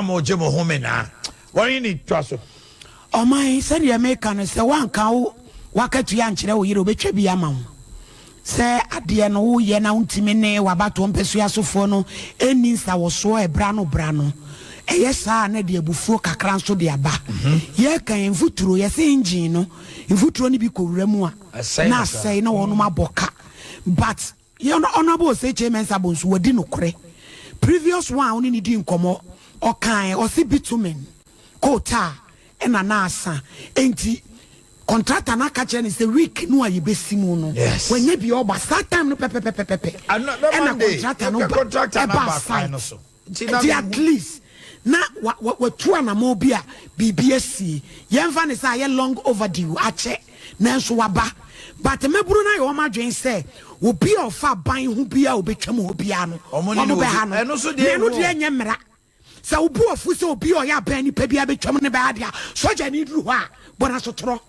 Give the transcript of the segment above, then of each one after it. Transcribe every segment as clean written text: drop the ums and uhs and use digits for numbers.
Na mo gye mo ho menaa. Wɔn ne toa so. Ɔman, sɛdeɛ meka no, sɛ woanka wo w'akatua ankyerɛ wo yere a, ɔbɛtwa bi ama wo. Sɛ adeɛ no woyɛ na wontumi ne w'abatoɔ mpasua sofoɔ no nni nsawɔsoɔ ɛberɛ ano berɛ ano, ɛyɛ saa a na ɛde abufuo kakra nso de aba. Yɛreka yi, mfuturo, yɛse engine no, mfuturo no bi kɔwura mu a, na asɛe na wɔnom abɔ ka. But yɛn Honourable Osei Kyei Mensah Bonsu, wadi nokorɛ. Previous one a wo ne no dii nkɔmmɔ, ɔkaeɛ, ɔse bitumen, coal tar, ɛna na asa. Enti contractor no aka kyerɛ no sɛ week no a yɛbɛsi mu no, wanya bi a ɔba. Saa time no pɛpɛpɛpɛpɛ ɛna contractor no ba, ɛbaa site. Nti at least na wa, wa, watu anamɔn bi a biribi asie. Yɛmfa no sɛ ayɛ long overdue, akyɛ, nanso waba. But mmabunu no ayɛ wɔn adwene sɛ obi a ɔfa aban ho biara a ɔbɛtwam hɔ biara no, wɔbɛha no. Na ɛno deɛ ɛnyɛ mmara. Sɛ wo bo afu sɛ obi a ɔyɛ abɛn nipa biara bɛtwam ne bɛha deɛ a, sogyani duru hɔ a, bɔ no asotorɔ.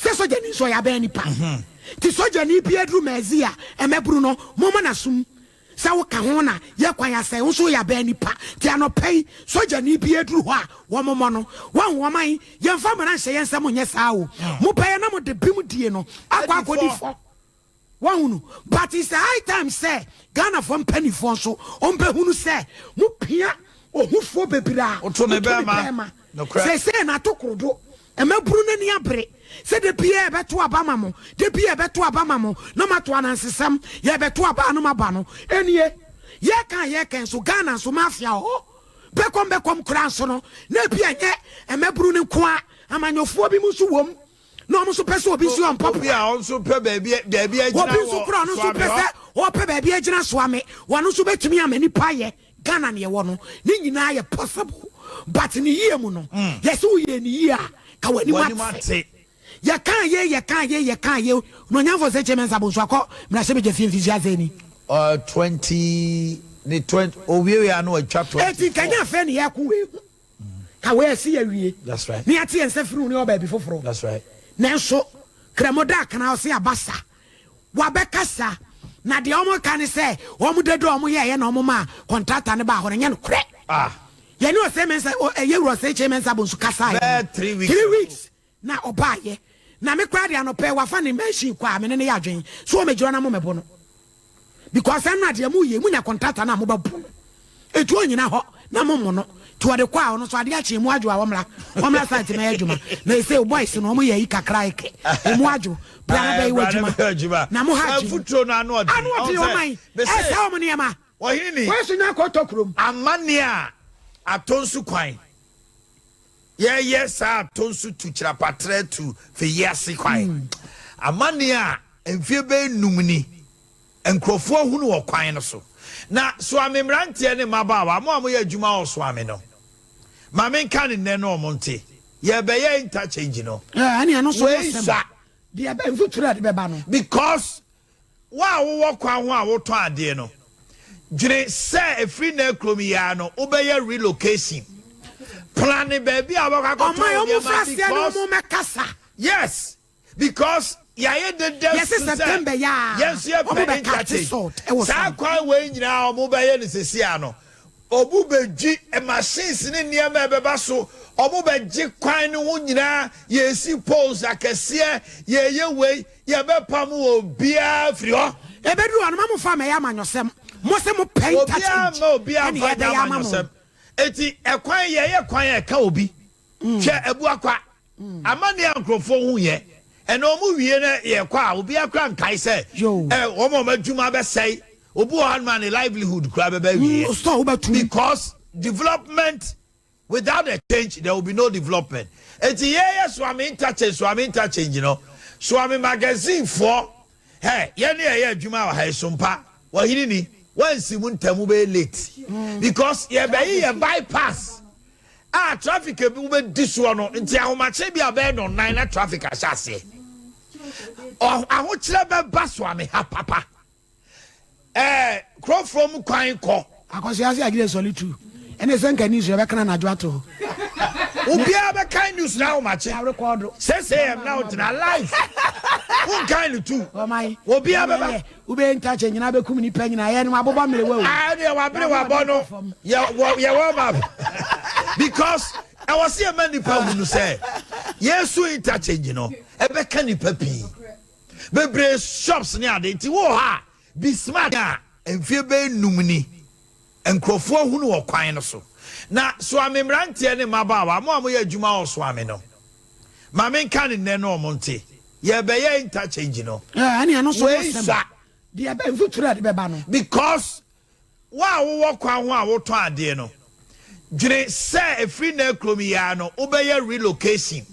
Sɛ sogyani nso ɔyɛ abɛn nipa. Nti sogyani biara duru Mɛɛzi a, mmabunu no, momma no asom. Sɛ wo ka ho na yɛ kwan asɛe, wo nso woyɛ abɛn nipa. Nti anɔpa yi, sogyani biara duru hɔ a, wɔmmɔ no. Woahu, ɔman yi, yɛmfa mmara nhyɛ yɛn nsa monyɛ saa o. Mobɛyɛ na mode bem die no akɔ akɔdi fɔ. Wahunu? But it's a high time sɛ Ghanafoɔ mpaninfoɔ nso wɔbɛhunu sɛ mo pia ohufoɔ bebree a woto ne bɛɛma. Nokorɛ. Seesei no ato korodo. Mmabunu no ani abere sɛ da biara yɛbɛto aba ama mo, da biara yɛbɛto aba ama mo na moato anansesɛm, yɛrebɛto aba a na moaba no. Ɛnie, yɛreka a yɛreka yi nso Ghana nso mafia wɔ hɔ. Bɛkɔm bɛkɔm koraa nso no na ebia ɛnyɛ mmabunu no nko ara, amanyɔfoɔ binom nso wɔ mu. Na wɔn nso pɛ sɛ obi nso yɛ ɔmpɔpoa. Obi a ɔno nso pɛ baabi baabi agyina Obi nso kora ɔno nso pɛ sɛ ɔpɛ baabi agyina soa me. Wɔn nso bɛtumi ama nipa ayɛ Ghana neɛ ɛwɔ no ne nyinaa yɛ possible but ne yie mu no yɛsɛ woyɛ ne yie a ka w'anim ate. Yɛkaa yei yɛkaa yei yɛkaa yei na Onyanfo sɛ Kyei Mensah Bonsu akɔ mmarahyɛbadwa fie mfirihyia sɛn ni? 20 ne 20 owie wie a na watwa 24. Enti nka nyɛ afei ne yɛko wei ho. Ka wei asi awie. Ne yɛate yɛn nsa firi ho ne yɛwɔ baabi foforɔ. Nanso Kramo da akana ɔse aba sa. Wabɛkasa na deɛ wɔn ka ne sɛ wɔn dede a wɔn yɛɛyɛ na wɔn maa kɔntrata no baa hɔ no nyɛ nokorɛ. Yɛne Osei Mensah, Yɛwura Osei Kyei Mensah Bonsu kasaeɛ no 3 weeks na ɔbaeɛ. Na me koraa deɛ anɔpa yi wafa ne machine kɔ a me ne no yɛ adwene sɛ ɔmmɛgyina hɔ na mommɛbo no. Because ɛno adeɛ mo yɛ mo nya contractor no a mo bɛ bo no etu onyina hɔ na mo mo no ti ɔde kɔ a ɔno so adeɛ akye emu adwo a ɔmra ɔmra site mɛyɛ adwuma na ese boys no ɔmo yɛ yi kakra eke emu adwo bra na bɛyɛ w'adwuma na mo ha adwene ano ɔden ɔman ɛsɛ ɔmo nneɛma wɔn so nya akɔtɔ kurom. Amanneɛ a atɔ nsu kwan. Yɛyɛ saa ato nso tu kyirapatrɛ tu fi wiase kwan. Amanneɛ a mfeɛ bɛyɛ num ni nkurɔfoɔ ahunu wɔ kwan no so. Na Suame mmeranteɛ ne mmabaawa, mo a moyɛ adwuma wɔ Suame no, ma menka no nnɛ na wɔn nte, yɛrebɛyɛ interchange no. Wei sua. Because Wo a wowɔ kwan ho a wotɔn adeɛ no, dwene sɛ ɛfiri nnɛ kurom yi ara no wobɛyɛ relocation. Plane baabi a wobɛkɔ akɔtɔn wo nneɛma because yes, because yɛayɛ deda su sɛ yɛn nso yɛpɛ interchange. Saa kwan wei nyinaa a wɔbɛyɛ no seesei ara no, Ɔmo bɛdwi machines ne nneɛma a ɛbɛba so, ɔmo bɛgye kwan no ho nyinaa, yɛresi poles akɛseɛ, yɛreyɛ wei, yɛbɛpam obiara afiri hɔ. Ɛbɛduru hɔ no, ma mo fa mmɛyɛ amanyɔsɛm. Mo se mo pɛ Obiara interchange mma obiara ɛna mfa nyɛ yɛbɛyɛ ama mo. amanyɔsɛm. Enti ɛkwan, yɛyɛ kwan a ɛka obi. Hwɛ Abuakwa, amanneɛ a nkurɔfoɔ hu yɛ, ɛnna wɔn wie na yɛkɔ a, obiara koraa nkae sɛ ɛ, wɔn a wɔn adwuma bɛsɛe. Obi wɔ hanom a ne livelihood koraa bɛba awieɛ. Because development without a change there will be no development. Enti yɛyɛ Suame interchange, Suame interchange no, Suame magazine foɔ, hɛ, yɛne yɛyɛ adwuma wɔ ha yi, Sompa, wɔhene ni, wɔansi mu ntɛm wobɛyɛ late. Because yɛbɛyi yɛ bypass. A traffic ebi wobɛdi soɔ no nti ahomakye bi a bɛyɛ nɔnnan na traffic ahyɛ aseɛ. Ahokyerɛ bɛba Soame ha papa. Ɛɛ kurɔfoɔ mu kwan kɔ. Akɔsoa ase agyina sɔle tu. Ɛne sɛ nka news yɛbɛka no anadwo ato hɔ. Obiara bɛkan news no ahomakye. 6 am na wogyina live. Wonkan no tu. Obiara bɛba. Wobɛyɛ ntakyɛ nyinaa bɛkum nipa nyinaa yɛ no abobɔ mmerewa o. Ah ɛneɛ wabere wabɔ no yɛ wɔ yɛ warm up. Because ɛwɔ sɛ yɛma nipa hunu sɛ Yesu interchange no ɛbɛka nipa pii bebree, shops ne ade. Nti wɔ ha, be smart. A mfie bɛyɛ 5 ni nkurɔfoɔ hunu wɔ kwan no so na Soame mmeranteɛ ne mmabaawa mo a moyɛ adwuma wɔ Soame no, maame nka ne nnɛ no, ɔmo nte yɛbɛyɛ interchange no. Ɛne ɛno so wei asɛm. Sa deɛ bɛ mfuturo a de bɛba no. Because wo a wowɔ kwan ho a wotɔn adeɛ no, dwene sɛ ɛfiri na kurom yi ara no wobɛyɛ relocation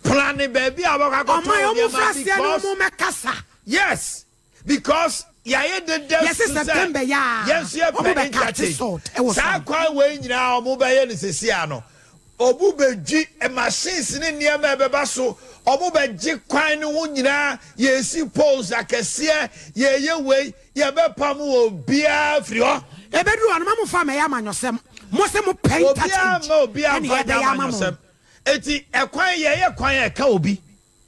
plan baabi a wobɛkɔ akɔtɔn ɔman ɔmo nneɛma fura seɛ ne because ɔmo mɛkasa. Yes, because yɛayɛ deda Yɛse so sɛ September yi a, yɛn nso ɔmo yɛpɛ bɛka interchange. salt ɛwɔ Saa so. kwan wei nyinaa ɔmo bɛyɛ no sesi ano, ɔmo bɛdwi machines ne nneɛma a ɛbɛba so, ɔmo bɛgye kwan no ho nyinaa, yɛsi poles akɛseɛ, yɛyɛ wei, yɛbɛpam wɔ obiara firi hɔ. Ebeduru hɔ no, ma mo fa mɛyɛ amanyɔsɛm mo sɛ mo pɛ Obiara interchange ma obiara ɛne mfa yɛbɛyɛ nyɛ ama mo. amanyɔsɛm. Eti ɛkwan yɛyɛ kwan a ɛka obi.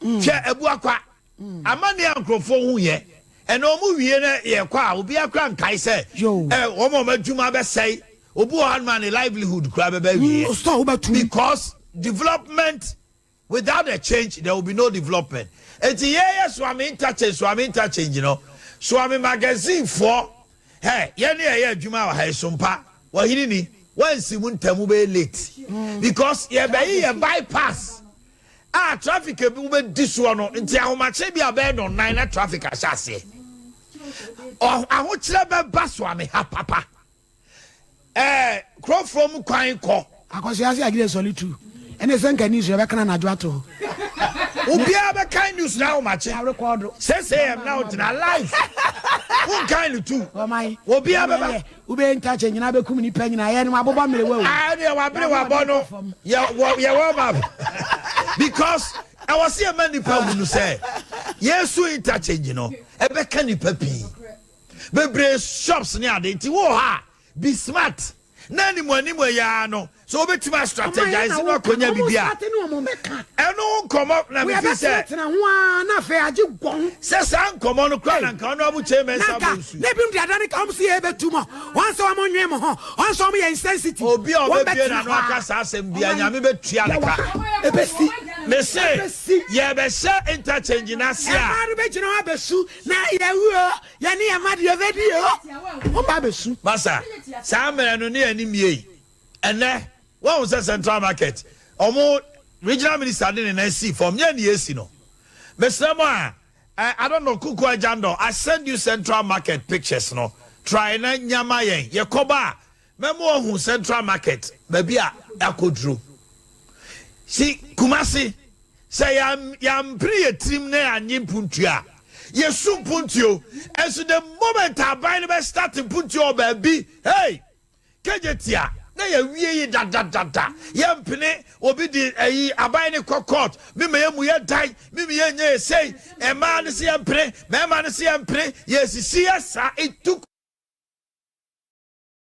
Hwɛ Abuakwa amanneɛ a nkurɔfoɔ hu yɛ, ɛna ɔmo wie na yɛkɔ a, obiara kora nkae sɛ Yo. wɔn a wɔn adwuma bɛsɛe, obi wɔ hanom a ne livelihood kora bɛbɛ wie. Store wobɛtum. Because development without a change, there will be no development. Eti yɛyɛ Suame interchange, Suame interchange no, Suame Magazine foɔ hɛ, yɛn ne yɛyɛ adwuma wɔ ha yi so mpa wɔhene ni wɔnsi mu ntɛm bɛyɛ late because yɛbɛyi yɛ bypass a traffic ebi wobɛdi soɔ no. Nti ahomakye bi a bɛyɛ no 9 na traffic ahyɛ aseɛ. Ahokyerɛ bɛba Suame ha papa, kurɔfoɔ mu kwan kɔ. Akɔso ase agye sɔle tu ɛne sɛ nka news yɛbɛkana anadwo ato hɔ. Obiara bɛkan news na ahomakye arekɔdo. 6 a.m. na wogyina live, wonkan no tu. Ɔman. Obiara bɛba. Wobɛyɛ interchange nyinaa bɛkum nipa nyinaa, yɛ no abobɔ mmerewa o. Ah, ɛne wabere wabɔ no yɛ wɔ yɛ warm up because ɛwɔ sɛ yɛma nipa hunu sɛ Yesu interchange no ɛbɛka nipa pii bebree, shops ne ade. Nti wɔ ha, be smart na anim anim ɛyaa no so wobɛtumi a strategize no akɔnya biribi a ne ɔmo mɛka. Ɛno ho nkɔmmɔ na mefi sɛ yɛbɛtenatena ho a na afei agye gɔn. Sɛ saa nkɔmmɔ no kora na nka ɔno abukyɛ na mɛnsa nka bɔ nsu. Na ebinom de adane ka ɔmo sɛ yɛbɛtu mɔ wɔn sɛ wɔn nwe mo ho, wɔn sɛ wɔn yɛ insensitive. Obi a Wɔn ɔbɛbie bɛtena n'ano hɔ a. aka saa asɛm bia, Ɔman- Nyame bɛtua ne ka. Ebesi. Mese Ebesi. yɛbɛhyɛ interchange n'ase a Ɛmaa no bɛgyina hɔ abɛsu na yɛwu o, yɛne yɛn ma deɛ yɛbɛdi o, wɔn ba abɛsu. Masa, saa mmerɛ no ne yɛne mie yi ɛnɛ wɔn sɛ Central Market, ɔmo regional minister de ne nan si fam nyɛ ne yɛsi no. Mesrɛ mo a I don't know, Kuku Ajando, I send you Central Market pictures no, try na nyama yɛn yɛkɔba a mɛmo ɔhu Central Market baabi a akɔduro si Kumasi sɛ yɛampere yɛ tirim na yɛanye mpuntuo a yɛsu mpuntuo. Ɛnso the moment aban no bɛ start mpuntuo wɔ baabi, hey, kegye tia na yɛwie yi dadadada, yɛmpene. Obi de ɛyi aban ne kɔ court, mímɛ yɛ mu yɛ dan, mímɛ yɛ nyɛ yɛ sei, mmaa no si yɛmpene, mmarima no si yɛmpene, yɛsisi yɛ saa. It took